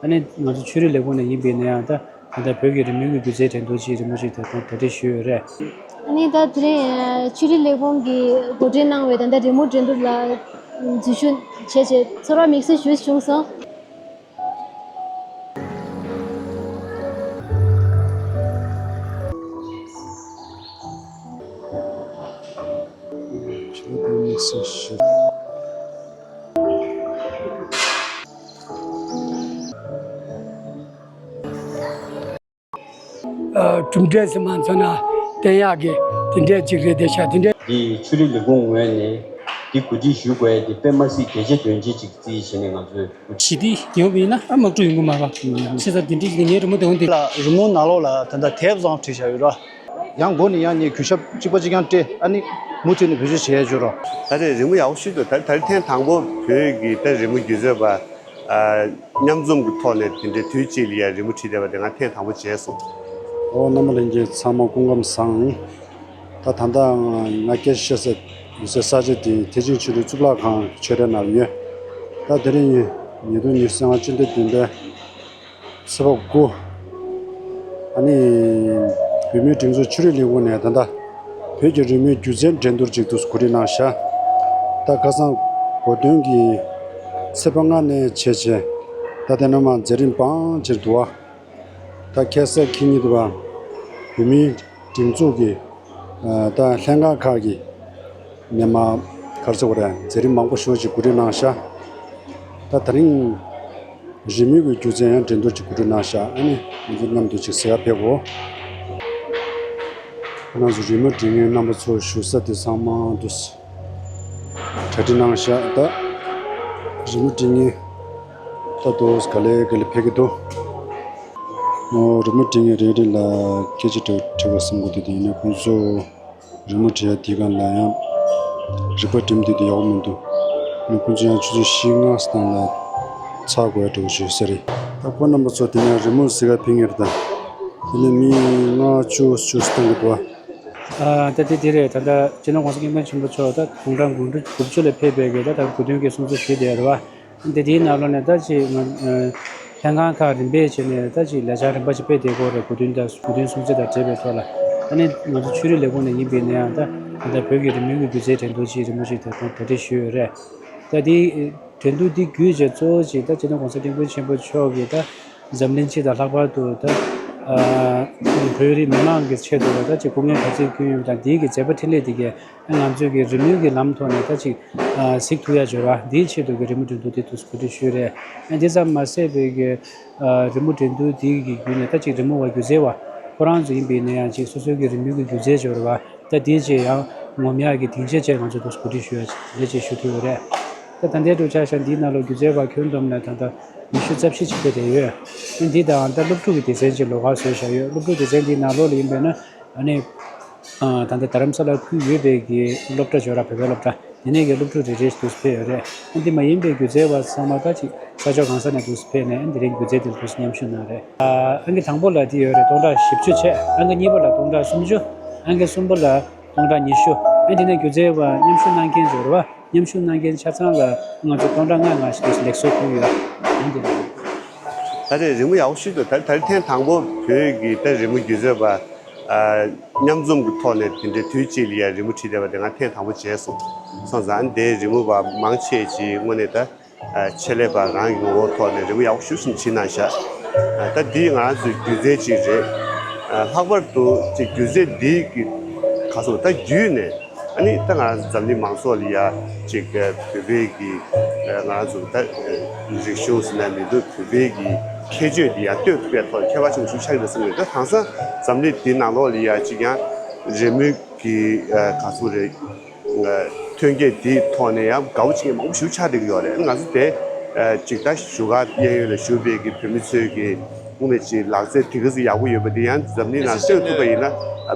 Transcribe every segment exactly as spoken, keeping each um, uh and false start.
ཨ་ནི་ང་ཚོ་ཆོས་རིག་ལས་ཁུངས་ནས་ཡིན་པའི་ནའང་ད་ད་ལྟ་བོད་ཀྱི་རི་མོའི་གི་སྒྱུ་རྩལ་འགྲན་བསྡུར་ཅིག་རི་མོ་ཞིག་ད་ད་གྲ་སྒྲིག་ཞུས་ཡོད་རེད། ཨ་ནི་ད་དེ་རིང་ཆོས་རིག་ལས་ཁུངས་ཀྱིས་གོ་སྒྲིག་གནང་བའི་ད་ལྟ་རི་མོ་འགྲན་བསྡུར་ལ་འཛུལ་ཞུགས་བྱས་རྗེས་ཚོར་བ་དམིགས་བསལ་ཞིག་བྱུང་སོང་། ཨ། གྲུབ་འབྲས་ཟེར་མ་མཚོན་ན་བསྟན་ཡག་གི་དེ་འདྲས་ཅིག་རེད་བསྡད་ཤག་དེ་འདྲས། འདི་ཆོས་རིག་ལས་ཁུངས་ངོས་ནས་འདི་གོ་སྒྲིག་ཞུ་དགོས་ཡ་དེ་དཔེ་མ་སྲིད་གལ་ཆེ་དོན་ཆེ་ཅིག་བརྩིས་བྱས་ནས་ང་ཚོས། ཞི་བདེ་ཡོང་བ་ཡིན་ན་ཨ་དམག་འཁྲུག་ཡོང་གི་མ་རེད། བྱས་ཙང་དེ་འདྲས་ཀྱི་ངའི་རི་མོ་དེ་འོང་དེ། ལ་རི་མོ་ནང་ལོགས་ལ་ད་ལྟ་དེབ་བཟང་བྲིས་བཞག་ཡོད་ར། ཡང་མགོ་ནས་ཡང་ནས་གུས་ཞབས་གཅིག་པ་གཅིག་རྐྱང་སྤྲད། ཨ་ནི་མུ་མཐུད་ནས་བེད་སྤྱོད་བྱེད་ཡ་བྱོས་རོགས། ད་རེས་རི་མོ་ཡག་པོ་ཞིག་འདུག་ད་ད་རེས་ཐེངས་དང་པོ་བོད་ཀྱི་ད་རི་མོ་སྒྱུ་རྩལ་པ་ཨ་མཉམ་འཛོམས་ཀྱི་ཐོག་ནས་དེ་འདྲའི་དུས་གཅིག་ལ་ཡ་རི་མོ་བྲིས་བསྡད་པ་དེ་ང་ཐེངས་དང་པོ་མཇལ་སོང་། ཨོ་རྣམ་པ་ལྷན་རྒྱས་ཚང་མ་སྐུ་ཁམས་བཟང་། ད་ད་ལྟ་ང་སྐད་ཆ་བཤད་ས་ཡོད་སའི་ས་ཆ་དེ་ཐེག་ཆེན་ཆོས་ལུགས་གཙུག་ལག་ཁང་ཆོས་གྲྭའི་ནང་ཡོད། ད་དེ་རིང་ཉིས་སྟོང་ཉི་ཤུ་རྩ་ལྔ་སྤྱི་ཟླ་བདུན་པའི་ཚེས་པ་དགུ། ཨ་ནི་བོད་མིའི་སྒྲིག་འཛུགས་ཆོས་རིག་ལས་ཁུངས་ནས་ད་ལྟ་བོད་ཀྱི་རི་མོའི་སྒྱུ་རྩལ་འགྲན་བསྡུར་ཅིག་ཏུ་གོ་སྒྲིག་གནང་ཤག་ད་ཁ་སང་གོ་སྟོན་གྱི་ཚེས་པ་ལྔ་ནས་བྱས་བྱས་ད་དེ་ནས་མར་མཛད་རིམ་བང་ཆེར་འདུག་བ། ད་ཁ་སང་ཁེ་ཉིན་དུ་བ་བོད་མིའི་སྒྲིག་འཛུགས་ཀྱི་ད་ལྷན་ཁང་ཁག་གི་མི་མང་ག་རེ་ཟེར་དགོས་རེད། མཛད་རིམ་མང་པོ་ཞེ་པོ་ཅིག་གོ་སྒྲིག་གནང་ཤག་ད་དེ་རིང་རི་མོའི་གི་སྒྱུ་རྩལ་ཡང་འགྲན་བསྡུར་ཅིག་གོ་སྒྲིག་གནང་ཤག་ཨ་ནི་ང་ཚོ་མཉམ་དུ་ཅིག་གཟིགས་ག་ཕེབས་གོ། ཁོ་རང་ཚོ་རི་མོ་འབྲི་མཁན་རྣམ་པ་ཚོ་བཞུགས་ས་དེ་ཚང་མ་འདུག་གྲ་སྒྲིག་གནང་ཤག་ད་རི་མོ་འབྲི་མཁན་ད་དུ་ག་ལེ་ག་ལེ་ཕེབས་ཀྱི་འདུག་ཨོ། རི་མོ་འབྲི་མཁན་རེ་རེ་ལ་སྐད་ཆ་དྲི་དྲི་བ་གསུང་གི་འདུག་དེ་ཡིན་ན་ཁོང་ཚོ་རི་མོ་འབྲི་ཡ་དེའི་སྒང་ལ་ཡང་རིག་པ་སྒྲིམ་དུས་དེ་ཡག་པོ་མི་འདུག་ཨ་ནི་ཁོང་ཚོ་ཡང་ཆུ་ཚོད་བཞི་ལྔ་སྟེང་ལ་ཚར་དགོས་ཡ་འདྲ་བོ་ཞིག་ཡོད་ས་རེད། ད་ཁོང་རྣམ་པ་ཚོ་དེ་ནས་རི་མོ་གཟིགས་ག་ཕེབས་མཁན་རེད། ད་དེ་ནས་མི་ལྔ་བཅུ་བཅུ་སྟོང་གི་འདུག་ཨ། ད་དེ་དེ་རེད། ད་ལྟ་སྤྱི་ནོར་༸གོང་ས་༸སྐྱབས་མགོན་ཆེན་པོ་མཆོག་ད་དགུང་གྲངས་དགུ་བཅུ་ལ་ཕེབས་པའི་གི་ད་ད་གོ་སྟོན་གྱི་གསུང་ཆོས་ཞུས་བསྡད་རེད་བ། འདི་དེའི་ནང་ལོགས་ནས་ད་ཅིག་ང་ལྷན་ཁང་ཁག་རིམ་པས་བྱས་ནས་ད་ཅིག་ལས་འཆར་རིམ་པ་ཅིག་སྤེལ་བསྡད་ཀྱི་ཡོད་རེད། གོ་སྟོན་དང་གོ་སྟོན་གསུང་ཆོས་དང་འབྲེལ་བའི་ཐོག་ལ། ཨ་ནི་ང་ཚོ་ཆོས་རིག་ལས་ཁུངས་ནས་ཡིན་པའི་ནའང་ད་ད་ལྟ་བོད་ཀྱི་རི་མོའི་གི་སྒྱུ་རྩལ་འགྲན་བསྡུར་ཅིག་རི་མོ་ཞིག་ད་ད་གྲ་སྒྲིག་ཞུས་ཡོད་རེད། ད་དེ་འགྲན་བསྡུར་འདི་བརྒྱུད་བྱས་གཙོ་བོ་ཅིག་ད་སྤྱི་ནོར་༸གོང་ས་༸སྐྱབས་མགོན་ཆེན་པོ་མཆོག་གིས་ད་འཛམ་གླིང་སྤྱི་དང་ལྷག་པར་དུ་ད་ཨ་བོད་རིགས་མི་མང་གི་ཆེད་དུ་ད་ཅིག་སྐུ་ངལ་ག་ཚོད་བསྐྱོན་ཡོད་དང་དེའི་གི་མཛད་པ་འཕྲིན་ལས་དེ་གའི་ང་ཚོས་ཀྱི་རི་མོའི་གི་ལམ་ཐོག་ནས་ད་ཅིག་གཟིགས་ཐུབ་ཡ་འབྱོར་བ་འདིའི་ཆེད་དུ་གི་རི་མོ་འགྲན་བསྡུར་འདི་འདུག་གོ་སྒྲིག་ཞུས་རེད། ཨ་འདི་ཙམ་མ་ཟད་པའི་གི་རི་མོ་འགྲན་བསྡུར་འདི་གི་བརྒྱུད་ནས་ད་ཅིག་རི་མོ་བ་སྒྱུ་རྩལ་བ་ཁོ་རང་ཚོ་ཡིན་པའི་ནའང་ཅིག་སོ་སོའི་གི་རི་མོའི་གི་སྒྱུ་རྩལ་འབྱོར་བ་ད་འདི་ཅིག་ཡང་ངོམ་ཡག་གི་སྡིངས་ཆ་ཅིག་ང་ཚོས་འདུག་གོ་སྒྲིག་ཞུ་ཡ་འདི་ཅིག་ཞུ་ཐུབ་ཡོད་རེད། ད་ད་ལྟའི་འདུག་ཆ་བཞག་འདིའི་ནང་ལོགས་སྒྱུ་རྩལ་བ་ཁྱོན་བསྡོམས་ནས་ད་ལྟ་ཉི་ཤུ་རྩ་བཞི་ཅིག་ཕེབས་བསྡད་ཡོད། ཨ་འདི་དང་ད་སློབ་ཕྲུག་གི་སྡེ་ཚན་ཅིག་ལོགས་ཀ་བཟོས་བཞག་ཡོད། སློབ་ཕྲུག་སྡེ་ཚན་འདིའི་ནང་ལོགས་ལ་ཡིན་པས་ན་ཨ་ནི། ཨ་ད་ལྟ་རྡ་རམ་ས་ལ་ཁུལ་ཡོད་པའི་གི་སློབ་གྲྭ་འབྱོར་ར་བོད་པའི་སློབ་གྲྭ་དེ་ནས་གི་སློབ་ཕྲུག་རེ་རེ་འདུག་ཕེབས་ཡོད་རེད། ཨ་འདི་མ་ཡིན་པའི་སྒྱུ་རྩལ་བ་ཚང་མ་ད་ཅིག་ས་ཕྱོགས་གང་ས་ནས་འདུག་ཕེབས་ནས་ཨ་འདི་རིང་སྒྱུ་རྩལ་དེ་འདུག་མཉམ་ཞུགས་གནང་རེད། ཨ་ཨང་ཀི་དང་པོ་ལ་དེ་ཡོད་རེད། སྟོང་ཕྲག་བཞི་བཅུ་བྱས། ཨང་ཀི་གཉིས་པ་ལ་སྟོང་ཕྲག་སུམ་ཅུ། ཨང་ཀི་གསུམ་པ་ལ་སྟོང་ཕྲག་ཉི་ཤུ། ཨ་འདི་ནས་སྒྱུ་རྩལ་བ་མཉམ་ཞུགས་གནང་མཁན་འབྱོར་བ་མཉམ་ཞུགས་གནང་མཁན་ཆ་ཚང་ལ་ང་ཚོ་སྟོང་ཕྲག་ལྔ་ལྔ་ཞིག་འདུག་ལེགས་གསོལ་ཕུལ་ཡོད། ཨ་འདི་རེད། ད་རེས་རི་མོ་ཡག་པོ་ཞིག་འདུག་ད་ད་རེས་ཐེངས་དང་པོ་བོད་ཀྱི་ད་རི་མོ་སྒྱུ་རྩལ་བ་ཨ་མཉམ་འཛོམས་ཀྱི་ཐོག་ནས་དེ་འདྲའི་དུས་གཅིག་ལ་ཡ་རི་མོ་བྲིས་བསྡད་པ་དེ་ང་ཐེངས་དང་པོ་མཇལ་སོང་། སོང་ཙང་དེའི་རི་མོ་བ་མང་ཆེ་ཅིག་དངོས་གནས་ད་ཨ་ཆེད་ལས་པ་རང་གི་ངོ་བོ་ཐོག་ནས་རི་མོ་ཡག་པོ་ཞེ་པོ་ཅིག་བྲིས་གནང་ཤག་ཨ་ད་འདི་ང་རང་ཚོའི་སྒྱུ་རྩལ་ཅིག་རེད། ཨ་ལྷག་པར་དུ་ཅིག་སྒྱུ་རྩལ་འདི་གི་ག་སོང་ད་བརྒྱུད་ནས། ཨ་ནི་ད་ང་རང་འཛམ་གླིང་མང་ཚོགས་ལ་ཡ་ཅིག་བོད་པའི་གི་ང་རང་ཚོ་ད་རིག་གཞུང་ཟེར་ན་མི་འདུག་བོད་པའི་གི་ཁྱད་ཆོས་འདི་ཡ་སྟོན་ཐུབ་པའི་ཐོག་ཁྱད་པར་ཆེན་པོ་ཞིག་ཆགས་ཀྱི་རེད་བསམ་གྱི་ཡོད། ད་དེང་སང་འཛམ་གླིང་འདི་ནང་ལོགས་ལ་ཡ་ཅིག་ཡང་རི་མོའི་གི་ག་ཚོད་རེད། ཐོན་སྐྱེད་འདིའི་ཐོག་ནས་ཡང་དགའ་བོ་བྱེད་མཁན་མང་པོ་ཞིག་ཆགས་བསྡད་ཀྱི་ཡོད་རེད། ང་ཚོ་དེ་ཅིག་ད་བཞུགས་སྒར་གཡས་གཡོན་ལ་བཞུགས་པའི་གི་བོད་མི་ཚོའི་གི་དངོས་གནས་ཅིག་ལག་རྩལ་དེ་ག་ཚོད་ཡག་པོ་ཡོད་པ་འདི་ཡང་འཛམ་གླིང་ནང་སྟོན་ཐུབ་པ་ཡིན་ན་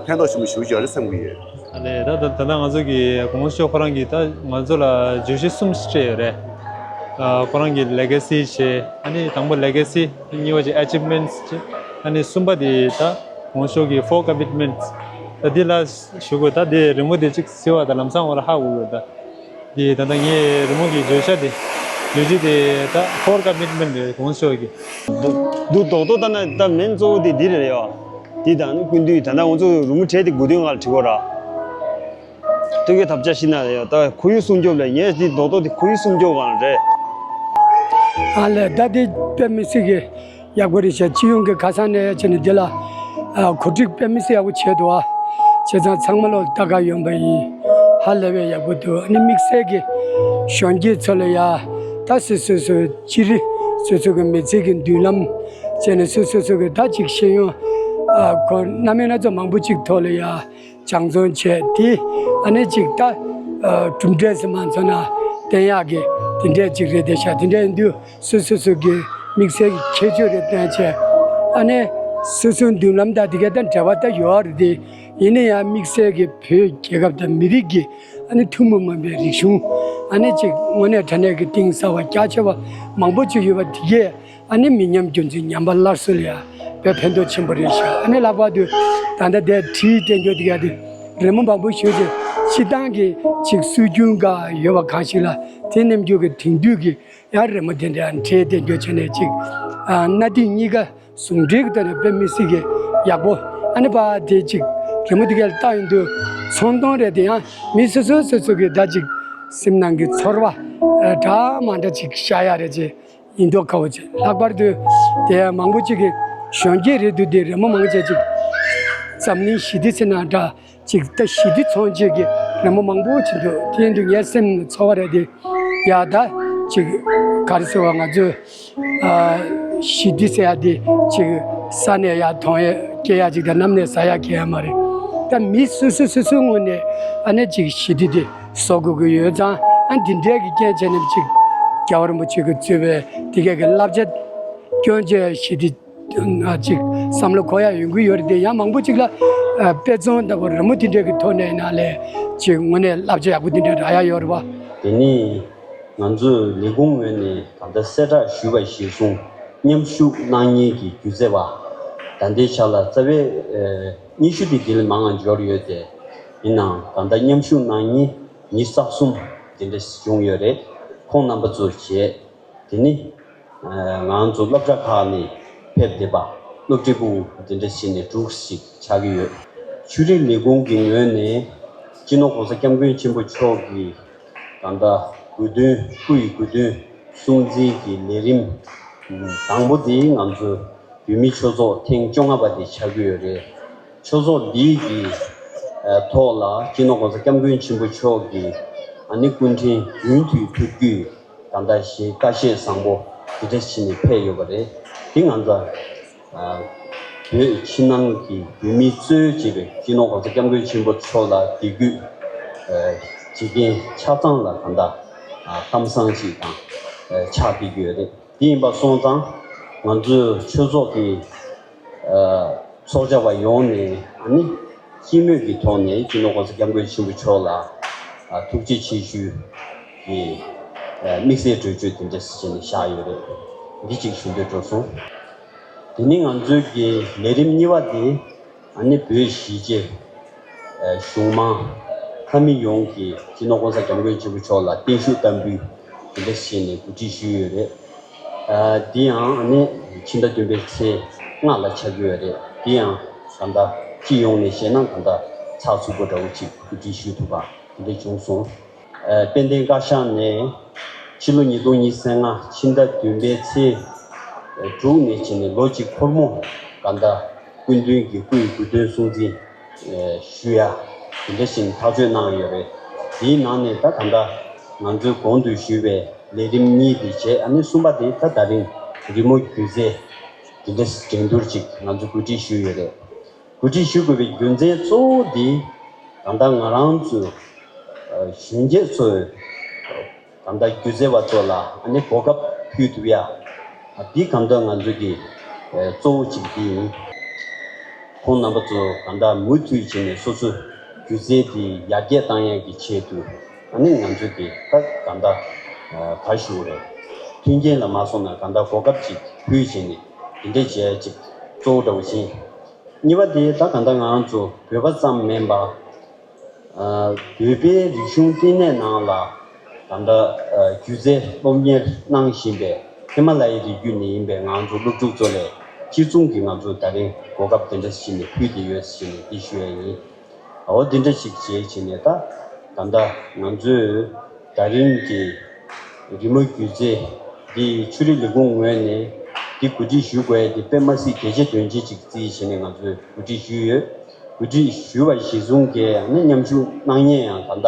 ཕན་ཐོགས་ཆེན་པོ་ཞེ་པོ་ཅིག་ཡོད་རེད་བསམ་གྱི་ཡོད། ཨ་ལས་ད་ད་ད་ལྟ་ང་ཚོ་གི་༸གོང་ས་མཆོག་ཁོ་རང་གིས་ད་ང་ཚོ་ལ་བརྗོད་གཞི་གསུམ་སྤྲད་ཡོད་རེད། ཨ་ཁོ་རང་གི་ལེ་ག་སི་བྱས། ཨ་ནི་དང་པོ་ལེ་ག་སི། གཉིས་པ་ཅིག་ཨ་ཅིབ་མེན་ཊི་ཅིག་ཨ་ནི་གསུམ་པ་དེ་ད་༸གོང་ས་མཆོག་གི་ཕོར་ཀོ་མི་ཊི་མེན་ཊི་ད་འདི་ལ་ཞུ་དགོས། ད་དེ་རི་མོ་དེ་ཅིག་གཟིགས་པ་ད་ལམ་སང་ང་རང་ཧ་གོ་གི་ཡོད། ད་དེ་ད་ལྟ་ངའི་རི་མོ་གི་བརྗོད་བྱ་དེ་ ལས་གཞི་དེ་ད་core commitment་རེད་ཁོང་ཚོས་ཀྱི། འདུག་འདུག་རྡོག་རྡོག་ལྟ་ན་ད་མིང་གཙོ་བོ་དེ་འདི་རེད་ཡ། འདི་དང་ནི་སྐུ་མདུན་ད་ལྟ་ང་ཚོ་རི་མོ་བྲིས་ཏེ་དགུ་ཐུན་སྔ་ལ་བྲིས་པ་ར། སྟོད་ཀའི་ཐབས་ཆག་ཤི་ན་ཡ་ད་ཁོར་ཡུག་སྲུང་སྐྱོབ་ལ་ངས་འདི་རྡོག་རྡོག་དེ་ཁོར་ཡུག་སྲུང་སྐྱོབ་གང་རེད། ཨ་ལས་ད་དེ་དཔེ་མི་སྲིད་ཀྱི་ཡག་པོ་རེད་ཤག་སྤྱི་ཡོངས་ཀྱི་ཁ་སང་ནས་བྱས་ནས་འདི་ལ་ཨ་གོ་སྒྲིག་དཔེ་མི་སྲིད་ཡག་པོ་བྱས་འདུག་ཨ། བྱས་ཙང་ཚང་མ་ལོ་ལྟ་ག་ཡོང་པ་ཡིན། ཧ་ལས་པའི་ཡག་པོ་འདུག་ཨ་ནི་དམིགས་བསལ་གྱི་གཞོན་སྐྱེས་ཚོ་ལ་ཡ་ད་སོ་སོ་སོ་སྤྱིར་སོ་སོ་གི་མི་ཚེ་གི་མདུན་ལམ་བྱས་ནས་སོ་སོ་སོ་གི་ད་ཅིག་ཤེས་ཡོན་ཨ་གོ་རྣམ་དབྱེ་སྣ་ཚོགས་མང་པོ་ཅིག་ཐོག་ལ་ཡ། སྦྱང་བརྩོན་བྱས་ཏེ་ཨ་ནི་ཅིག་ད་གྲུབ་འབྲས་སུ་མ་མཚོན་ན་བསྟན་ཡག་གི་དེ་འདྲས་ཅིག་རེད་དེ་ཤག་དེ་འདྲས་ཡིན་དུས་སོ་སོ་སོ་གི་དམིགས་བསལ་གྱི་ཁྱད་ཆོས་རེ་བསྟན་བྱས་ཨ་ནི་སོ་སོའི་མདུན་ལམ་དང་དེ་ག་དང་འབྲེལ་བ་ད་ཡོད་རེད་དེ། ཡིན་ན་ཡང་དམིགས་བསལ་གྱི་བོད་རྒྱལ་ཁབ་དང་མི་རིགས་ཀྱི་ཨ་ནི་ཐུན་མོང་མ་ཡིན་པའི་རིག་གཞུང་ཨ་ནི་ཅིག་དངོས་གནས་དྲང་གནས་ཀྱི་གཏིང་ཟབ་པ་རྒྱ་ཆེ་བ་མང་པོ་ཅིག་ཡོད་པ་དེ་གས། ཨ་ནི་མི་ཉམས་རྒྱུན་འཛིན་ཉམས་པ་སླར་གསོ་ལ་ཡང་དཔེ་ཕན་ཐོགས་ཆེན་པོ་རེད་ཤག་ཨ་ནི་ལྷག་པར་དུ་ད་ལྟ་དེ་བྲིས་བསྟན་རྒྱུ་དེ་ག་དེ་རི་མོ་མང་པོ་ཞུ་རྗེས་སྤྱི་བཏང་གི་ཅིག་སྲོལ་རྒྱུན་འགའ་ཡོད་པ་གང་ཞིག་ལ་དེ་ནེམ་རྒྱུ་གི་དེང་དུས་ཀྱི་ཡང་རི་མོ་དེ་འདྲ་བྲིས་བསྟན་རྒྱུ་བྱས་ནས་ཅིག་ཨ་གནའ་དེང་གཉིས་ཀ་ཟུང་འབྲེལ་གྱི་ཐོག་ནས་དཔེ་མི་སྲིད་ཀྱི་ཡག་པོ་ཨ་ནི་པ་དེ་ཅིག་རི་མོ་དེ་ག་ལ་བལྟ་ཡོང་དུས་ཚོང་དོན་རེད་དེ་ཡང་མི་སོ་སོ་སོ་སོ་གི་ད་ཅིག་སེམས་ནང་གི་ཚོར་བ་འདྲ་མ་འདྲ་ཅིག་ཤར་ཡ་རེད་ཅེས། ཡིན་མདོག་ཁ་པོ་ཅིག་ལྷག་པར་དུ་དེ་མང་པོ་ཅིག་གིས་གཞོན་སྐྱེས་རེད་འདུག་དེ་རི་མོ་མང་ཆེ་ཅིག་འཛམ་གླིང་ཞི་བདེ་ཟེར་ན་འདྲ་ཅིག་ད་ཞི་བདེ་མཚོན་བྱེད་ཀྱི་རི་མོ་མང་པོ་ཅིག་འདུག་དེ་ཡིན་དུས་ངའི་སེམས་ནང་ཚོར་བ་རེད་དེ་ཡ་ད་ཅིག་ག་རེ་ཟེར་བ་ང་ཚོས་ཨ་ཞི་བདེ་ཟེར་ཡ་དེ་ཅིག་ས་ནས་ཡར་ཐོན་ཡ་སྐྱེ་ཡ་ཅིག་དང་གནམ་ནས་ཟག་ཡ་སྐྱེ་ཡ་མ་རེད། ད་མི་སོ་སོ་སོ་སོའི་ངོས་ནས་ཨ་ནི་ཅིག་ཞི་བདེ་དེ། བཟོ་དགོས་ཀྱི་ཡོད་ཙང་ཨ་འདི་འདྲའི་གི་རྐྱེན་བྱས་ནས་ཅིག་རྒྱལ་བ་རིན་པོ་ཆེ་གིས་གཙོས་པའི་དེ་གའི་གི་བསླབ་བྱ་སྐྱོན་བཅས་ཞི་བདེ་ཨ་ཅིག་བསམ་བློ་འཁོར་ཡ་ཡོང་གི་ཡོད་རེད་དེ་ཡང་མང་པོ་ཅིག་ལ་ཨ་དཔེ་མཚོན་ལྟ་བུ་རི་མོ་དེ་འདྲའི་གི་ཐོག་ནས་ནང་ལས་ཅིག་དངོས་གནས་བསླབ་བྱ་ཡག་པོ་དེ་འདྲ་རག་ཡ་ཡོད་རེད་བ། དེ་ནི་ང་ཚོས་ལས་ཁུངས་ངོས་ནས་ད་ལྟ་གསལ་བསྒྲགས་ཞུས་པ་གཞིར་བཟུང་མཉམ་ཞུགས་གནང་མཁན་གྱི་སྒྱུ་རྩལ་པ་ད་ལྟའི་ཆ་ལ་རྩ་བའི་ཨ་ཉི་ཤུ་དེ་དེ་ལས་མང་ང་འབྱོར་ཡོད་དེ། ཡིན་ནའང་ད་ལྟ་མཉམ་ཞུགས་གནང་མཁན་ཉི་ཤུ་རྩ་གསུམ་དེ་འདྲ་བྱུང་ཡོད་རེད། ཁོང་རྣམ་པ་ཚོ་བྱས། དེ་ནི་ང་ཚོ་སློབ་གྲྭ་ཁག་ནས་ཕེབས་བསྡད་པ་སློབ་ཕྲུག་དེ་འདྲ་བྱས་ནས་དྲུག་ཞིག་ཆགས་ཀྱི་ཡོད། ཆོས་རིག་ལས་ཁུངས་ཀྱི་ངོས་ནས་སྤྱི་ནོར་༸གོང་ས་༸སྐྱབས་མགོན་ཆེན་པོ་མཆོག་གི་ད་ལྟ་དགུང་སྟོན་སྐུ་ཡི་དགུང་སྟོན་སྲུང་བརྩི་གི་ལས་རིམ་དང་པོ་དེ་ང་ཚོ་བོད་མིའི་ཆོས་ཚོགས་ཐེངས་བཅོ་ལྔ་པ་དེ་ཆགས་ཀྱི་ཡོད་རེད། ཆོས་ཚོགས་འདིའི་གི་ཐོག་ལ་སྤྱི་ནོར་༸གོང་ས་༸སྐྱབས་མགོན་ཆེན་པོ་མཆོག་གི་ཨ་ནི་སྐུ་ཕྲེང་རྒྱུན་མཐུད་ཐུབ་རྒྱུའི་ད་ལྟ་ཞེ་བཀའ་བཞེས་བཟང་པོ་དེ་འདྲ་བྱས་ནས་ཕེབས་ཡོད་པ་རེད། དེ་ང་ཚོ་བོད་ཕྱི་ནང་གི་བོད་མི་གཙོས་བྱས་པའི་སྤྱི་ནོར་༸གོང་ས་༸སྐྱབས་མགོན་ཆེན་པོ་མཆོག་ལ་དད་གུས་བྱེད་མཁན་ཆ་ཚང་ལ་ད་ལྟ་གཏམ་བཟང་ཅིག་དང་ཕྱག་འདེབས་ཀྱི་ཡོད་རེད། དེ་ཡིན་པ་སོང་ཙང་ང་ཚོའི་ཆོས་ཚོགས་ཀྱི་ཚོགས་བཅར་བ་ཡོངས་ནས་ཨ་ནི་སྤྱི་མོས་ཀྱི་ཐོག་ནས་སྤྱི་ནོར་༸གོང་ས་༸སྐྱབས་མགོན་ཆེན་པོ་མཆོག་ལ་ཐུགས་རྗེ་ཆེ་ཞུ་གི་དམིགས་བསལ་གྲོས་ཆོད་དེ་འདྲ་ཞིག་བྱས་ནས་བཞག་ཡོད་རེད། འདི་གཅིག་ཞུ་འདོད་འགྲོ་སོང་། དེ་ནི་ང་ཚོའི་གི་ལས་རིམ་གཉིས་པ་དེ་ཨ་ནི་བོད་གཞིས་བྱེས་གཞུང་མང་ལྷ་མི་ཡོངས་ཀྱིས་སྤྱི་ནོར་༸གོང་ས་༸སྐྱབས་མགོན་ཆེན་པོ་མཆོག་ལ་བརྟན་བཞུགས་བསྟར་འབུལ་དེ་འདྲ་བྱས་ནས་གོ་སྒྲིག་ཞུས་ཡོད་རེད། ཨ་འདི་ཡང་ཨ་ནི་ཕྱི་ཟླ་བདུན་པའི་ཚེས་ལྔ་ལ་ཆགས་ཀྱི་ཡོད་རེད། འདི་ཡང་ད་ལྟ་སྤྱི་ཡོངས་ནས་བཤད་ན་ད་ལྟ་ཚགས་ཚུད་པོ་འདྲ་བོ་ཅིག་གོ་སྒྲིག་ཞུ་ཐུབ་པ་དེ་འདྲ་བྱུང་སོང་། ཨ་དཔལ་ལྡན་བཀའ་ཤག་ནས་ཕྱི་ལོ་ཉིས་སྟོང་ཉི་ཤུ་རྩ་ལྔ་ཕྱི་ཟླ་བདུན་པའི་ཚེས་དྲུག་ནས་བྱས་ནས་ལོ་གཅིག་འཁོར་མོ་ག་འདྲ་སྐུ་མདུན་གྱི་སྐུ་ཡི་དགུང་སྟོན་སྲུང་བརྩི་ཞུ་ཡ་དེ་འདྲ་ཞིག་ཐག་གཅོད་གནང་ཡོད་རེད། དེའི་ནང་ནས་ད་ད་ལྟ་ང་ཚོའི་གོང་དུ་ཞུས་པའི་ལས་རིམ་གཉིས་དེ་བྱས། ཨ་ནི་གསུམ་པ་དེ་ད་ད་རིང་རི་མོ་སྒྱུ་རྩལ་དེ་འདྲ་འགྲན་བསྡུར་ཅིག་ང་ཚོ་གོ་སྒྲིག་ཞུས་ཡོད་རེད། གོ་སྒྲིག་ཞུ་དགོས་པའི་རྒྱུ་མཚན་གཙོ་བོ་དེ་ད་ལྟ་ང་རང་ཚོའི་གཞོན་སྐྱེས་ཚོའི་ད་ལྟ་སྒྱུ་རྩལ་བ་ཚོ་ལ་ཨ་ནི་གོ་སྐབས་ཕུལ་ཐུབ་ཡ། འདི་གང་ལྟར་ང་ཚོ་གི་གཙོ་བོ་གཅིག་འདི་ཡིན། ཁོང་རྣམ་པ་ཚོ་གང་ལྟར་མུ་མཐུད་བྱས་ནས་སོ་སོའི་སྒྱུ་རྩལ་འདི་ཡར་རྒྱས་བཏང་ཡ་གི་ཆེད་དུ་ཨ་ནི་ང་ཚོ་གི་ད་གང་ལྟར་ག་ཞུ་རེད། མཐུན་རྐྱེན་ལ་མ་སོང་ན་གང་ལྟར་གོ་སྐབས་ཅིག་ཕུལ་བྱས་ནས་འདི་འདྲ་བྱས་ཅིག་གཙོ་བོ་འདྲ་བོ་ཡིན། གཉིས་པ་དེ་ད་གང་ལྟར་ང་རང་ཚོ་བོད་པ་ཙམ་མིན་པ། ཨ་བོད་པའི་རིག་གཞུང་བསྟི་གནས་ནང་ལ་ ད་ལྟ་སྒྱུ་རྩལ་སློབ་གཉེར་གནང་བཞིན་པའི་ཧི་མ་ལ་ཡའི་རི་རྒྱུད་ནས་ཡིན་པའི་ང་ཚོ་སློབ་ཕྲུག་ཚོ་ལ་སྤྱི་མཚུངས་ཀྱི་ང་ཚོ་ད་རིང་གོ་སྐབས་དེ་འདྲ་ཞིག་ནས་ཕུལ་བསྡད་ཡོད་ཟེར་ནས་འདི་ཞུ་ཡ་ཡིན། འོ་འདི་འདྲ་ཞིག་བྱས་བྱས་ནས་ད་ད་ལྟ་ང་ཚོས་ད་རིང་གི་རི་མོ་སྒྱུ་རྩལ་འདི་ཆོས་རིག་ལས་ཁུངས་ངོས་ནས་འདི་གོ་སྒྲིག་ཞུ་དགོས་འདི་དཔེ་མ་སྲིད་གལ་ཆེ་དོན་ཆེ་ཅིག་བརྩིས་བྱས་ནས་ང་ཚོས་གོ་སྒྲིག་ཞུས་ཡོད། གོ་སྒྲིག་ཞུས་པ་གཞིར་བཟུང་གིས་ཨ་ནི་མཉམ་ཞུགས་གནང་མཁན་ཡང་ད་ལྟ་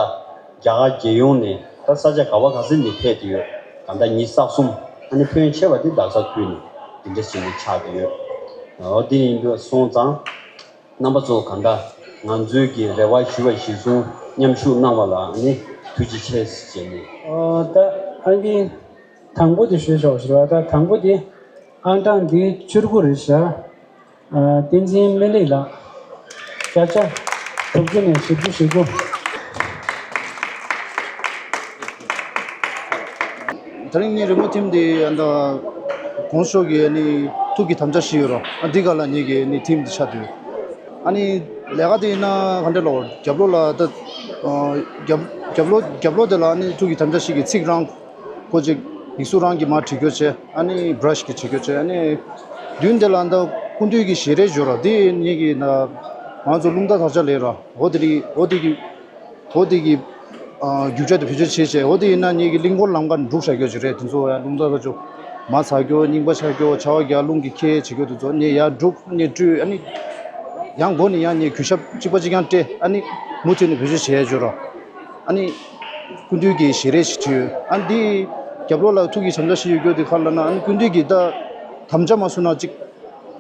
རྒྱ་གར་རྒྱལ་ཡོངས་ནས་ད་ས་ཆ་ག་བ་ག་ས་ནས་ཕེབས་ཏེ་ཡོད། ད་ལྟ་ཉི་ཤུ་རྩ་གསུམ། ཨ་ནི་ཕོན་ཆེ་བ་འདི་རྡ་ས་ཁུལ་ནས་འདི་འདྲ་ཞིག་ནས་ཆགས་ཏེ་ཡོད། འོ་འདི་ཡིན་པ་སོང་ཙང་རྣམ་པ་ཚོ་གང་ལྟར་ང་ཚོའི་གི་རེ་བ་ཞུས་པ་གཞིར་བཟུང་མཉམ་ཞུགས་གནང་བ་ལ་ཨ་ནི་ཐུགས་རྗེ་ཆེ་ཟེར་ནས། ཨོ་ད་ཨང་ཀི་དང་པོ་དེ་ཞུས་ཆོག་ཞེས་པ། ད་དང་པོ་དེ་ཨང་གྲངས་འདི་བཅུ་དགུ་རེད་ཤག་ཨ། བསྟན་འཛིན་སྨན་ལེགས་ལགས། བརྒྱ་ཆ་དྲུག་ཅུ་ནས་བཞི་བཅུ་ཞེ་དགུ། དེ་རིང་ངའི་རི་མོ་ཐིམ་འདི་ཨ་ད་གོང་ས་མཆོག་གི་ཨ་ནི་ཐུགས་ཀྱི་དམ་བཅའ་བཞེས་ཡོད་ར། ཨ་འདི་ག་ལ་ངེད་ཀྱི་ཨ་ནི་ཐིམ་འདི་ཆགས་འདུག་ཨ་ནི་ལས་ཀ་དེ་ཡིན་ན་ག་འདྲ་ལོ་རྒྱབ་ལོགས་ལ་ད་རྒྱབ་རྒྱབ་ལོགས་རྒྱབ་ལོགས་དེ་ལ་ཨ་ནི་ཐུགས་ཀྱི་དམ་བཅའ་བཞེས་ཀྱི་ཚིག་རང་། ཁོ་ཅིག་ཡིག་གཟུགས་རང་གིས་མར་བྲིས་རྒྱུ་བྱས། ཨ་ནི་བྷ་ར་ཤི་གིས་བྲིས་རྒྱུ་བྱས། ཨ་ནི་མདུན་དེ་ལ་ད་སྐུ་མདུན་གྱི་ཞལ་རས་འབྱོར་ར། དེ་ངེད་ཀྱི་ན་ང་ཚོ་རླུང་རྟ་དར་ལྕོག་ལས་ར། འོ་དེ་རིགས་འོ་དེ་གི་འོ་དེ་གི་ཨ་རྒྱུ་ཆ་དེ་བེད་སྤྱོད་བྱས་བྱས། འོ་དེ་ཡིན་ན་ངེད་ཀྱི་གླིང་སྐོར་ལམ་ཁ་འགྲུག་བཞག་རྒྱུ་ཅིག་རེད། དེ་ཚོ་ཡང་རླུང་རྟ་དར་ལྕོག་མར་ཟག་རྒྱུ། རྙིང་པ་ཆག་རྒྱུ། ཆར་པ་བརྒྱབ་རླུང་གིས་ཁྱེར་བྱེད་རྒྱུ་དེ་ཚོ་ནས་ཡར་འགྲུག་ནས་བཀྲུས། ཨ་ནི་ཡང་མགོ་ནས་ཡང་ནས་གུས་ཞབས་གཅིག་པ་གཅིག་རྐྱང་སྤྲད། ཨ་ནི་མུ་མཐུད་ནས་བེད་སྤྱོད་བྱས་ཡ་འབྱོར་ར། ཨ་ནི་སྐུ་མདུན་གྱི་ཞལ་རས་ཤིག་བྲིས་ཡོད། ཨ་ནི་འདི་རྒྱབ་ལོགས་ལ་ཐུགས་ཀྱི་དམ་བཅའ་ཞིག་ཡོད་རྒྱུ་དེ་ག་རེ་ལབ་ན། ཨ་ནི་སྐུ་མདུན་གྱི་ད་དམ་བཅའ་མ་སོང་ན་ཅིག་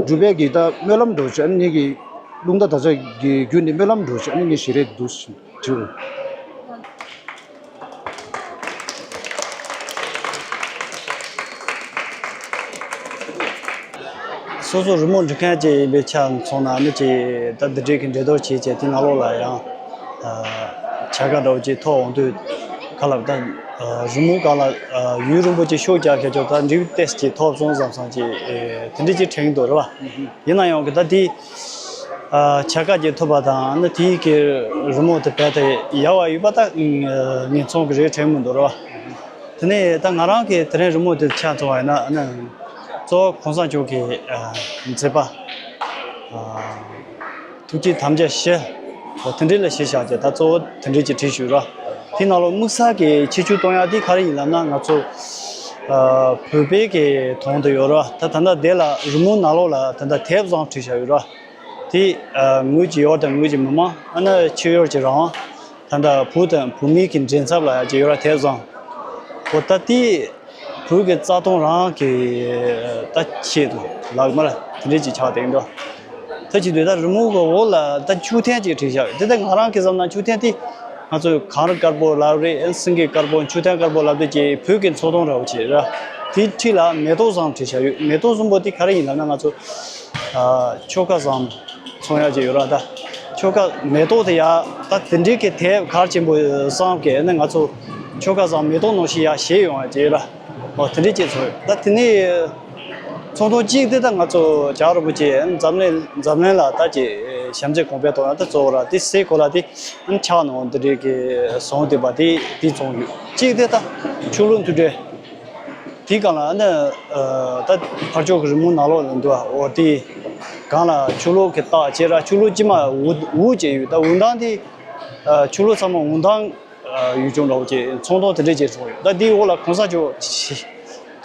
སྒྲུབ་པའི་གི་ད་སྨོན་ལམ་འདྲ་བོ་ཅིག་ཨ་ནི་ངེད་ཀྱི་རླུང་རྟ་དར་ལྕོག་གི་བརྒྱུད་ནས་སྨོན་ལམ་འདྲ་བོ་ཅིག་ཨ་ནི་ངའི་ཞལ་རས་འདུག་བྲིས་ཡོད། སོ་སོ་རི་མོ་འབྲི་མཁན་ཅིག་ཡིན་པའི་ཆ་མཚོན་ན་ནི་ཅིག་ད་འདི་འདྲའི་གི་འགྲན་བསྡུར་བྱེད་བྱེད་དེ་ནང་ལོགས་ལ་ཡང་བྱ་དགའ་འདྲ་བོ་ཅིག་ཐོབ་འོང་དུས་ག་ལབ་ད་རི་མོ་སྒང་ལ་ཡུན་རིང་པོ་ཅིག་ཤུགས་རྒྱག་མཁན་ཅིག་ད་འབྲས་བུ་ཏོག་ཙམ་ཅིག་ཐོབ་སོང་བསམ་བསམ་ཅིག་དེ་འདྲའི་ཅིག་དྲན་གྱི་འདུག་རེད་བ། ཡིན་ན་ཡང་གི་ད་དེ་བྱ་དགའ་ཅིག་ཐོབ་པ་དང་ནི་དེའི་གི་རི་མོ་དེ་རྦད་དེ་ཡག་པ་ཡོད་པ་ད་ངས་མཚོན་གི་རེད་དྲན་གྱི་མི་འདུག་རེད་བ། དེ་ནས་ད་ང་རང་གིས་དེ་རིང་རི་མོ་དེ་ཆ་མཚོན་པ་ཡིན་ན་ཨ་ནི་གཙོ་བོ་གོང་ས་མཆོག་གི་ཨ་མཛད་པ་ཨ་ཐུགས་ཀྱི་དམ་བཅའ་བཞི། འོ་དེ་འདྲའི་ལ་གཞི་བཞག་བྱས་ད་གཙོ་བོ་དེ་འདྲའི་ཅིག་བྲིས་ཞུས་ར། དེ་ནང་ལོགས་དམིགས་བསལ་གྱི་ཁྱད་ཆོས་གཏོང་ཡག་དེ་ག་རེ་ཡིན་ལབ་ན། ང་ཚོ་ཨ་བོད་པའི་གི་དོན་དུ་ཡོད་ར། ད་ད་ལྟ་དེ་ལ་རི་མོ་ནང་ལོགས་ལ་ད་ལྟ་དེབ་བཟང་བྲིས་བཞག་ཡོད་ར། དེ་ཨ་ངོས་ཀྱི་ཡུལ་དང་ངོས་ཀྱི་མི་མང་ཨ་ནི་ཕྱི་ཡུལ་གྱི་རང་དབང་། ད་ལྟ་བོད་དང་བོད་མིའི་གི་མགྲིན་ཚབ་ལ་ཡང་ཅིག་ཡོད་ར་དེབ་བཟང་། འོ་ད་དེ་བོད་ཀྱི་རྩ་དོན་རང་གི་ད་ཆེད་དུ་ལག་དམར་དེ་འདྲས་ཅིག་ཆགས་བསྡད་འདུག་ད་ཅི་དུས་ད་རི་མོ་གི་འོག་ལ་ད་མཆོད་རྟེན་ཅིག་བྲིས་བཞག་དེ་ད་ང་རང་གི་བསམ་ན་མཆོད་རྟེན་དེ་ང་ཚོས་གངས་རི་དཀར་པོ་ལབ་རེད། སེང་གེ་དཀར་པོ། མཆོད་རྟེན་དཀར་པོ་ལབ་དུས་ཀྱི་བོད་ཀྱི་མཚོ་སྟོན་འདྲ་བོ་ཅིག་ར། དེའི་འཁྲིས་ལ་མེ་ཏོག་བཟང་བྲིས་བཞག་ཡོད། མེ་ཏོག་བཟང་པོ་དེ་ག་རེ་ཡིན་ལབ་ན་ང་ཚོ་ཨ་ཆོལ་ཁ་བཟང་མཚོན་ཡག་ཅིག་ཡོད་ར། ད་ཆོལ་ཁ་མེ་ཏོག་དེ་ཡ་ད་དེ་འདྲའི་གི་དེབ་གལ་ཆེན་པོ་བསམ་གི་ནི་ང་ཚོ་ཆོལ་ཁ་བཟང་མེ་ཏོག་ནང་བཞིན་ཡ་བཞད་ཡོང་ཡག་ཅིག་ཡོད་ར། འོ་དེ་འདྲའི་ཅིག་ཚོར་ཡོད། ད་དེ་ནས་ཚོགས་ཐོག་གཅིག་དེ་ད་ང་ཚོ་བྱ་རིན་པོ་ཆེ་འཛམ་གླིང་འཛམ་གླིང་ལ་ད་ཅིག་བྱམས་བརྩེ་གོང་འཕེལ་གཏོང་ཡག་ད་གཙོ་བོ་ར། དེ་སའི་གོ་ལ་དེ་ཕྱག་ནང་འདི་འདྲའི་གི་བཟང་བསྡད་པ་དེ་དེ་བཙོང་ཡོད། གཅིག་དེ་ད་ཆོ་ལོ་མཐུན་སྒྲིལ། དེའི་སྒང་ལ་ཨ་ནི་ཨ་ད་ཕར་ཕྱོགས་ཀྱི་རི་མོ་ནང་ལོགས་ལ་འདུག་འོ་དེ་སྒང་ལ་ཆོ་ལོ་གི་རྟགས་བྱས་ར། ཆོ་ལོ་དཀྱིལ་མ་འུར་འུར་བྱས་ཡོད། ད་འུར་མདངས་དེ་ཨ་ཆོ་ལོ་ཚང་མ་འུར་མདངས་ཨ་ཡོད་ཅུང་འདྲ་བོ་བྱས། ཚོང་དོན་དེ་འདྲས་བྱས་ཚོང་ཡོད། ད་དེའི་འོག་ལ་གོང་ས་མཆོག་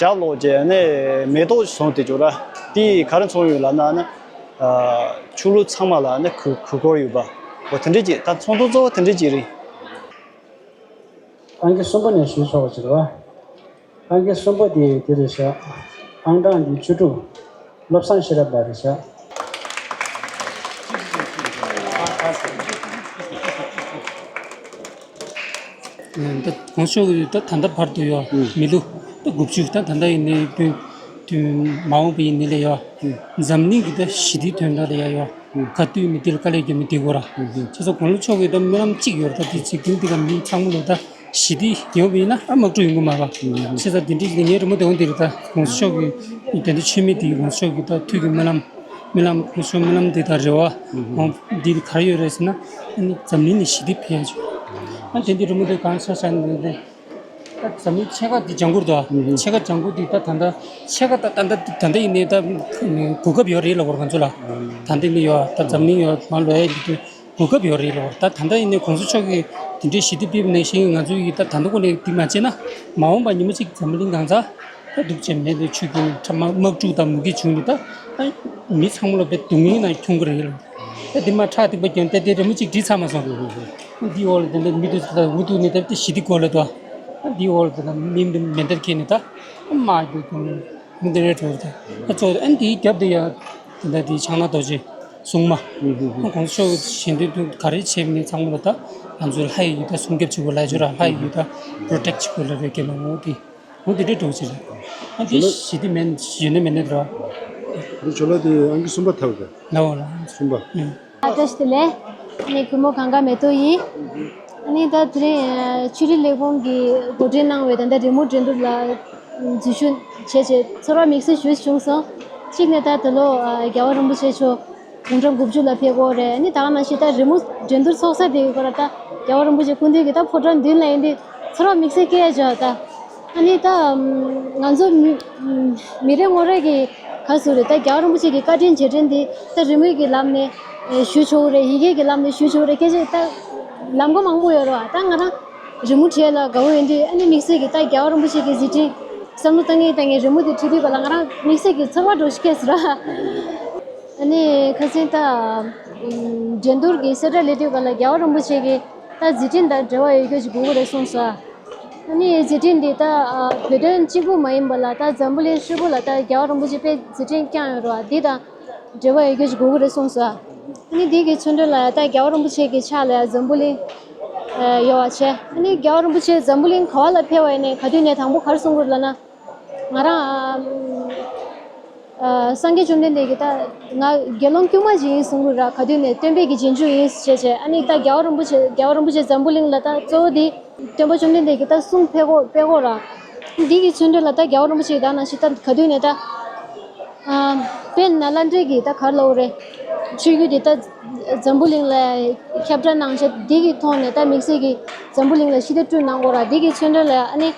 རྒྱབ་ལོག་བྱས་ནས་མེ་ཏོག་བཟུང་དེ་ཅོག་ར། དེ་ག་རེ་ཚོང་ཡོད་ལབ་ན་ཨ་ནི་ཨ་ཆོ་ལོ་ཚང་མ་ལ་ཨ་ནི་གུས་གུས་བཀུར་ཡོད་པ། འོ་དེ་འདྲས་བྱས། ད་ཚོང་དོན་གཙོ་བོ་དེ་འདྲས་བྱས་རེད། ཨང་ཀི་གསུམ་པ་ནས་ཞུས་ཆོག་པ་ཅིག་རེད་བ། ཨང་ཀི་གསུམ་པ་དེ་དེ་རེད་ཤག་ཨང་གྲངས་དེ་བཅུ་དྲུག་བློ་བཟང་ཤེས་རབ་ལགས་རེད་ཤག་འདི་གོང་ཤོག་གི་ད་ད་ལྟ་བར་དུ་ཡོད་མི་ལོ་ད་དགུ་བཅུ། ད་ད་ལྟ་ཡིན་ནའི་དུས་དུས་མ་འོངས་པ་ཡིན་ནའི་ལས་ཡོད། འཛམ་གླིང་གི་ད་ཞི་བདེའི་དོན་དག་ལ་ཡ་ཡོད། ག་དུས་མི་དེ་ལ་དཀའ་ལས་རྒྱབ་མི་དེ་གོ་ར། ཨུ་ཧུ། བྱས་ཙང་དགུང་ལོ་མཆོག་གི་ད་སྨོན་ལམ་གཅིག་ཡོད་རེད། ད་དེ་འཇིག་རྟེན་འདི་ག་མི་ཚང་མ་ལོ་ད་ཞི་བདེ་ཡོད་པ་ཡིན་ན་ཨ་དམག་འཁྲུག་ཡོང་གི་མ་རེད། ཨུ་ཧུ། བྱས་ཙང་དེ་འདྲ་ཞིག་ལ་ངའི་རི་མོ་དེ་འོང་དེ་རེད། ད་དགོངས་ས་མཆོག་གི་དེ་འདྲ་མཆོད་མེ་དེ་དགོངས་ས་མཆོག་གི་ད་ཐུགས་ཀྱི་སྨོན་ལམ་སྨོན་ལམ་དགོངས་ས་མཆོག་སྨོན་ལམ་དེ་ད་རེ་བ་ཨུ་ཧུ། འོང་འདི་ག་རེ་ཡོད་རེད་ཟེར་ན་ཨ་ནི་འཛམ་གླིང་ནས་ཞི་བདེ་འཕེལ་ཡ་ཆོག་ཨ་དེ་འདྲ་རི་མོ་དེ་གང་ཤར་ཤར་འདི་འདྲ། ད་འཛམ་གླིང་ཕྱེད་ཀ་འདི་ལྗང་ཁུར་དང་། ཕྱེད་ཀ་ལྗང་ཁུར་འདི་ད་ད་ལྟ་ཕྱེད་ཀ་ད་ད་ལྟ་ད་ལྟ་ཡིན་ནའི་ད་གོ་སྐབས་ཡོད་རེད་ལབ་དགོས་རེད་ང་ཚོ་ལ། ད་ལྟ་ནི་ཡོད་ད་འཛམ་གླིང་ཡོད་མ་ལོས་ཡ་འདི་གོ་སྐབས་ཡོད་རེད་ལབ་དགོས་རེད། ད་ད་ལྟ་ཡིན་ནའི་གོང་ས་མཆོག་གིས་དེ་འདྲའི་ཞི་བདེ་ཕུལ་བ་ནང་བཞིན་ང་ཚོ་ཡིས་ད་ད་ལྟ་ཁོ་ནས་འདི་མ་བྱས་ན་མ་འོངས་པ་ཉི་མ་གཅིག་འཛམ་གླིང་གང་ཚ་ད་སྡུག་ཅན་མེད་དེ་ཆུ་རྒྱུན་ཁྲ་དམག་དམག་འཁྲུག་དང་མུ་གེ་བྱུང་ནས་ད་ད་མི་ཚང་མ་ལ་དཔེ་སྡུག་བསྔལ་ནང་ཁྱོང་གི་རེད་ལབ། ད་འདི་མ་ཁྲག་ཐིགས་པ་རྒྱང་ཏེ་ཏེ་རི་མོ་གཅིག་བྲིས་ཚར་མ་སོང་། འདི་འོག་ལ་དེ་འདྲ་མི་དུ་ད་འུ་ཐུག་ནས་ད་ཞི་བདེ་སྐོར་ལ་དོ། འདི་འོག་ལ་དེ་འདྲ་མི་འདི་མེ་མདའ་འཁྱེར་ནས་ད་མ་རྒྱུག་ཀྱང་མི་འདི་རེད་འགྲོ་ད། ཨ་ཚོ་ཨ་འདིའི་རྒྱབ་དེ་ཡ་དེ་འདྲ་དེ་ཕྱག་ན་རྡོ་རྗེ་སྲུང་མ། ཁོང་ཚོ་ཞེ་འདོད་དུ་ག་རེ་བྱས་མིན་ཚང་མ་ལ་ད་ང་ཚོའི་ལྷ་ཡི་ཡུལ་ད་སྲུང་སྐྱོབ་བྱེད་དགོས་ལ་ཇོ་ར་ལྷ་ཡི་ཡུལ་ད་པྲོ་ཊེག་བྱེད་དགོས་ལ་རེད་སྐྱེ་ལ་ངོ་དེ། འོ་དེ་འདྲའི་འགྲོ་ཅི་རེད། ཨ་འདི་ཞི་བདེ་མེད་ཡོད་ནི་མེད་ནི་འགྲོ། འདི་ཇོ་ལ་དེ་ཨང་ཀི་གསུམ་པ་ཐབ་རེད། ལའོ་ལ། གསུམ་པ། ཨ་བཀྲ་ཤིས་བདེ་ལེགས། ཨ་ནི་གུས་མོ་གངས་དཀར་མེ་ཏོག་ཡིན། ཨ་ནི་ད་དེ་རིང་ཆོས་རིག་ལས་ཁུངས་ཀྱིས་འགོ་འདྲེན་གནང་བའི་ད་ལྟ་རི་མོ་འགྲན་བསྡུར་ལ་འཛུལ་ཞུགས་བྱས་བྱས་ཚོར་བ་དམིགས་བསལ་ཞིག་བྱུང་སོང་། གཅིག་ནས་ད་ད་ལོ་རྒྱལ་བ་རིན་པོ་ཆེ་མཆོག་དགུང་གྲངས་དགུ་བཅུ་ལ་ཕེབས་ཀྱི་ཡོད་རེད། ཨ་ནི་ད་ག་ནང་བཞིན་ད་རི་མོ་འགྲན་བསྡུར་ཚོགས་ས་དེ་གི་སྐོར་ལ་ད་རྒྱལ་བ་རིན་པོ་ཆེ་སྐུ་མདུན་གྱི་ད་ཕོ་བྲང་མདུན་ལ་ཡིན་དུས་ཚོར་བ་དམིགས་བསལ་སྐྱེ་ཡ་ཅིག་ཡོད་ད། ཨ་ནི་ད་ང་ཚོ་མི་མི་རེ་ངོ་རེ་གི་ག་ཟེར་རེད། ད་རྒྱལ་བ་རིན་པོ་ཆེ་གི་བཀའ་དྲིན་རྗེས་དྲན་དེ་ད་རི་མོ་གི་ལམ་ནས་ཞུ་ཆོག་གི་རེད། ཡི་གེ་གི་ལམ་ནས་ཞུ་ཆོག་གི་རེད། སྐད་ཆ་ད་ལམ་ཁ་མང་པོ་ཡོད་རེད་བ། ད་ང་རང་རི་མོ་བྲིས་ལ་དགའ་བོ་ཡིན་དུས་ཨ་ནི་དམིགས་བསལ་གྱི་ད་རྒྱལ་བ་རིན་པོ་ཆེ་གི་གཟི་བརྗིད་བསམ་བློ་བཏང་ངེས་བཏང་ངེས་རི་མོ་དེ་བྲིས་དུས་ག་ལ་ང་རང་དམིགས་བསལ་གྱི་ཚོར་བ་འདྲ་ཞིག་སྐྱེས་སོང་ར། ཨ་ནི་ཁ་སང་ད་འགྲན་བསྡུར་གྱི་གསལ་བསྒྲགས་སླེབས་དུས་ག་ལ་རྒྱལ་བ་རིན་པོ་ཆེ་གི་ད་མཛད་འཕྲིན་དང་འབྲེལ་བ་ཡོད་རྒྱུ་ཞིག་དགོས་ཀྱི་རེད་གསུངས་སོང་། ཨ་ནི་མཛད་འཕྲིན་འདི་ད་བོད་དོན་གཅིག་པུ་མ་ཡིན་པ་ལ་ད་འཛམ་བུ་གླིང་ཧྲིལ་པོ་ལ་ད་རྒྱལ་བ་རིན་པོ་ཆེ་དཔེ་མཛད་འཕྲིན་བསྐྱངས་ཡོད་རེད་བ། འདི་དང་འབྲེལ་བ་ཡོད་རྒྱུ་ཞིག་དགོས་ཀྱི་རེད་གསུངས་སོང་། ཨ་ནི་འདི་གི་མཚོན་དོན་ལ་ད་རྒྱལ་བ་རིན་པོ་ཆེ་གི་ཕྱག་ལ་འཛམ་བུ་གླིང་ཡོད་པ་བྱས། ཨ་ནི་རྒྱལ་བ་རིན་པོ་ཆེ་འཛམ་བུ་གླིང་ག་བ་ལ་ཕེབས་པ་ཡིན་ནའི་ག་དུས་ནས་དང་པོ་ག་རེ་གསུང་གི་རེད་ལབ་ན། ང་རང་ཨ་སངས་རྒྱས་བཅོམ་ལྡན་འདས་ཀྱིས་ད་ང་དགེ་སློང་དཀྱུས་མ་ཅིག་ཡིན་གསུང་གི་ར། ག་དུས་ནས་སྟོན་པའི་གི་རྗེས་འཇུག་ཡིན་ཟེར་བྱས་བྱས། ཨ་ནི་ད་རྒྱལ་བ་རིན་པོ་ཆེ་རྒྱལ་བ་རིན་པོ་ཆེ་འཛམ་བུ་གླིང་ལ་ད་གཙོ་བོ་དེ་སྟོན་པ་བཅོམ་ལྡན་འདས་ཀྱིས་ད་གསུང་ཕེབས་གོ་ཕེབས་གོ་ར། འདི་གི་མཚོན་དོན་ལ་ད་རྒྱལ་བ་རིན་པོ་ཆེ་གི་ད་ནང་བཞིན་ད་ག་དུས་ནས་ད་ཨ་དཔལ་ནཱ་ལེནྡྲའི་གི་ད་ག་རེ་ལབ་དགོས་རེད། ཆོས་བརྒྱུད་དེ་ད་འཛམ་བུ་གླིང་ལ་ཁྱབ་བསྒྲགས་གནང་བྱས། འདི་གི་ཐོག་ནས་ད་དམིགས་བསལ་གྱི་འཛམ་བུ་གླིང་ལ་ཞི་བདེ་བསྐྲུན་གནང་དགོས་ར། འདི་གི་མཚོན་དོན་ལ་ཨ་ནི་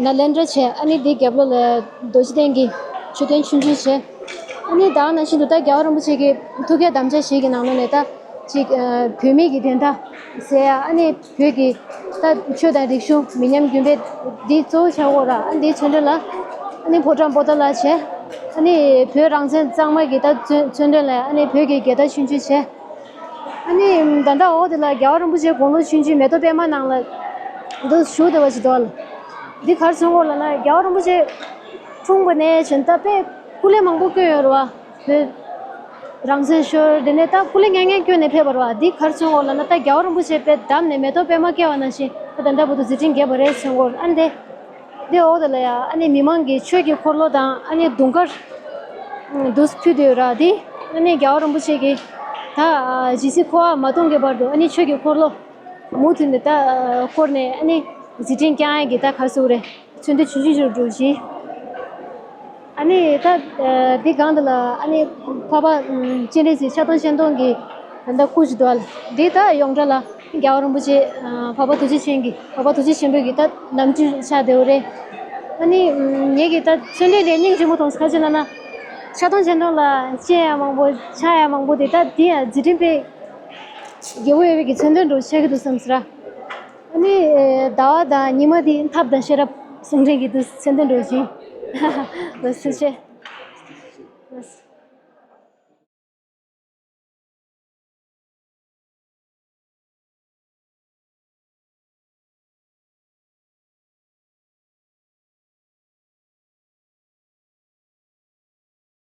ནཱ་ལེནྡྲ་བྱས། ཨ་ནི་འདི་རྒྱབ་ལོགས་ལ་རྡོ་རྗེ་གདན་གྱི་མཆོད་རྟེན་ཆུང་ཆུང་བྱས། ཨ་ནི་ད་ག་ནང་བཞིན་དུ་ད་རྒྱལ་བ་རིན་པོ་ཆེ་གི་ཐུགས་བསྐྱེད་དམ་བཅའ་ཞིག་གི་ནང་ལོགས་ནས་ད་ཅིག་ཨ་བོད་མི་གི་བདེན་མཐའ་ཟེར་ཡ། ཨ་ནི་བོད་ཀྱི་ད་ཆོས་དང་རིག་གཞུང་མི་ཉམས་རྒྱུན་སྤེལ་འདི་གཙོ་བོ་ཆགས་ཡོད་ར། ཨ་འདིའི་མཚོན་དོན་ལ་ཨ་ནི་ཕོ་བྲང་པོ་ཏཱ་ལ་བྱས། ཨ་ནི་བོད་རང་བཙན་གཙང་མ་གི་ད་མཚོན་མཚོན་དོན་ལ་ཨ་ནི་བོད་ཀྱི་རྒྱལ་དར་ཆུང་ཆུང་བྱས། ཨ་ནི་ད་ལྟ་འོག་དེ་ལ་རྒྱལ་བ་རིན་པོ་ཆེའི་དགུང་ལོ་ཆུང་ཆུང་མེ་ཏོག་པད་མ་ནང་ལ་འདུག་བཞུགས་བསྡད་པ་ཞིག་འདུག་ལ། འདི་ག་རེ་མཚོན་གྱི་ཡོད་ལབ་ན་རྒྱལ་བ་རིན་པོ་ཆེ་འཁྲུངས་པ་ནས་བྱས་ད་དཔེ་སྐུ་ལས་མང་པོ་བསྐྱོན་ཡོད་རེད་བ། བོད་རང་བཙན་ཤོར་དེ་ནས་ད་སྐུ་ལས་ཉག་ཉག་བསྐྱོན་ནས་ཕེབས་པ་རེད་བ། འདི་ག་རེ་མཚོན་གྱི་ཡོད་ལབ་ན་ད་རྒྱལ་བ་རིན་པོ་ཆེ་དཔེ་འདབས་ནས་མེ་ཏོག་པད་མ་བཀལ་བ་ནང་བཞིན་ད་ད་ལྟ་བར་དུ་མཛད་འཕྲིན་རྒྱས་པ་རེད་མཚོན་གྱི་ཡོད། ཨ་ནི་དེ། དེ་འོག་དེ་ལ་ཡ་ཨ་ནི་མི་མང་གི་ཆོས་ཀྱི་འཁོར་ལོ་དང་ཨ་ནི་དུང་དཀར་འདུག་ཕུལ་དུ་ཡོད་ར། དེ་ཨ་ནི་རྒྱལ་བ་རིན་པོ་ཆེ་གིས་ད་ཇི་སྲིད་འཁོར་བ་མ་སྟོངས་ཀྱི་བར་དུ་ཨ་ནི་ཆོས་ཀྱི་འཁོར་ལོ་མུ་མཐུད་ནས་ད་བསྐོར་ནས་ཨ་ནི་མཛད་འཕྲིན་བསྐྱངས་ཡ་གི་ད་ག་རེ་ཟེར་དགོས་རེད། མཚོན་དོན་ཆུང་ཆུང་ཞིག་འགྲོ་བཞིན། ཨ་ནི་ད་འདི་སྒང་དེ་ལ་ཨ་ནི་འཕགས་པ་སྤྱན་རས་གཟིགས་ཕྱག་སྟོང་སྤྱན་སྟོང་གི་ད་ལྟ་སྐུ་ཞིག་འདུག་ཨ། འདི་ད་ཡོངས་གྲགས་ལ་རྒྱལ་བ་རིན་པོ་ཆེ་འཕགས་པ་ཐུགས་རྗེ་ཆེན་གྱི་འཕགས་པ་ཐུགས་རྗེ་ཆེན་པོ་གི་ད་ལམ་སྤྲུལ་ཆགས་བསྡད་ཡོད་རེད། ཨ་ནི་ངེད་ཀྱི་ད་མཚོན་དོན་དེ་སྙིང་རྗེ་མོ་མཐོང་སོང་། ག་ཅི་ལབ་ན་ཕྱག་སྟོང་སྤྱན་སྟོང་ལ་སྤྱན་ཡ་མང་པོ་ཕྱག་ཡ་མང་པོ་དེ་ད་འདི་ཡང་མཛད་འཕྲིན་དཔེ་རྒྱས་པོ་ཡོད་པའི་གི་མཚོན་དོན་འདྲ་ཆགས་ཀྱི་འདུག་བསམ་སོང་ར། ཨ་ནི་ཟླ་བ་དང་ཉི་མ་དེ་ཐབས་དང་ཤེས་རབ་ཟུང་འབྲེལ་གྱི་འདུག་མཚོན་དོན་འདྲ་བཞིན། འདུག་སེ་བྱས།